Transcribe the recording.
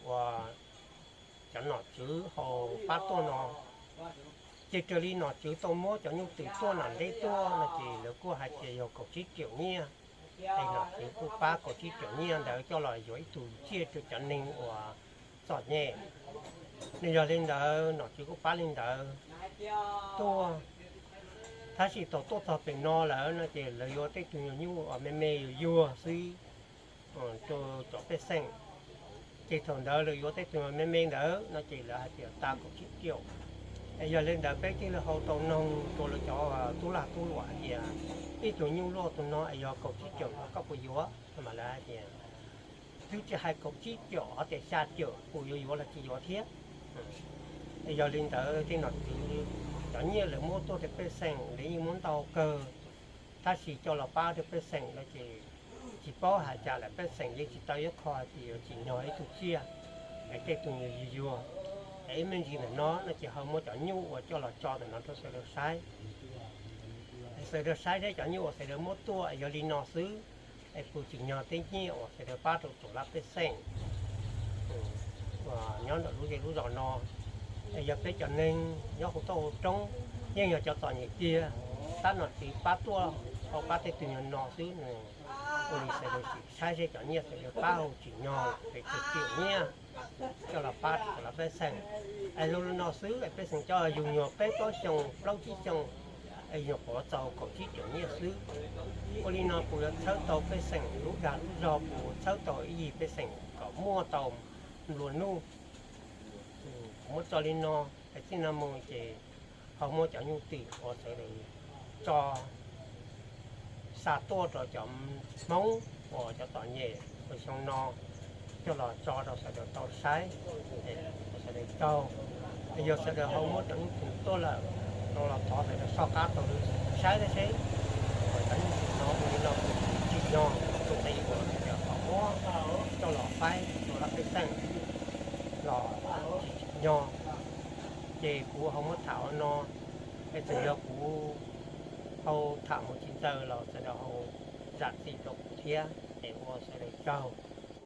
uas cov nom tswv hauv pab tuaj no, ces raws li nom tswv tau muab cov nyuj twm tuaj nram ntej tuaj no ces lawv kuj hais tias yog kaum tsib riaum nyiaj. Es nom tswv kuj pab kaum tsib riaum nyiaj ntawd coj los yuav ib tug tsiaj rau cov neeg uas txom nyem. Nws yog li ntawd nom tswv kuj pab li ntawd tuaj. Tab sis thaum tuaj txog pem no lawm no ces lawv yuav tej tug nyuag nyuj uas me me yuag yuag xwb rau cov pej xeem. Ces thaum ntawd lawv yuav tej tug me me ntawd no ces lawv hais tias tag kaum tsib riaum. Es yog li ntawd peb thiaj li hau tau noog rau lawv cov tub lag tub luam hais tias ib tug nyuj luaj tus no es yog kaum tsib riaum no koj puas yuav? Mas lawv hais tias twb tsis hais kaum tsib riaum, ho tias xya riaum kuv yuav yuav los tsis yuav thiab. Es yog li ntawd tej nom tswv, cov nyiaj lawv muab tuaj rau pej xeem lawv yeej muab ntau kawg, tab sis coj los pab rau pej xeem no ces tsis paub hais cas lawm, pej xeem yeej tsis tau yuav kho hais tias yuav tsim nyog ib tug tsiaj es tej tug nyuag yuag yuag. Es ib me ntsis ntawm no no ces ho muab cov nyuj uas coj los tso ntawm no rau sawv daws saib. Es sawv daws saib seb cov nyuj uas sawv daws muab tuaj yog li no xwb, es puas tsim nyog tej nyiaj uas sawv daws pab rau txhua lub pej xeem uas nyob ntawm lub zej lub zos no. Es yog peb cov neeg nyob hauv toj hauv roob yeej yog cov txom nyem tiag, tab nom tswv pab tuaj hauv pab tej tug nyuag no xwb no, ua li sawv daws sim saib seb cov nyiaj sawv daws pab hauv tsim nyog pes tsawg riaum nyiaj coj los pab rau txhua lub pej xeem. Es zoo li no xwb es pej xeem coj yug nyuag peb plaub xyoo plaub tsib xyoo, es nyuag qhuav txaus kaum tsib riaum nyiaj xwb. Ua li no kuv yuav txhawb tau pej xeem lub dag lub zog, kuv txhawb tau ib yig pej xeem kom muaj tau nplua nuj. Kuv muab tso li no, es txij no mus ces ho muab cov nyuj twm uas sawv daws tso xa tuaj rau cov Hmoob uas cov txom nyem uas xyoo no coj los tso rau sawv daws tau saib, es sawv daws tau, es yog sawv daws ho muab cov nyuj twm tuaj lawm no los thov sawv daws soj qab tau saib thiab seb cov nyuj twm no ua li no puas tsim nyog tus nqi uas sawv daws ho muab coj los faib rau lub pej xeem los tsis tsim nyog. Ces kuv ho muab tham ua no, es txawm yog kuv ho tham mus tsis ntxaws los sawv daws ho zam txim rau kuv thiab, es ua sawv daws tsaug.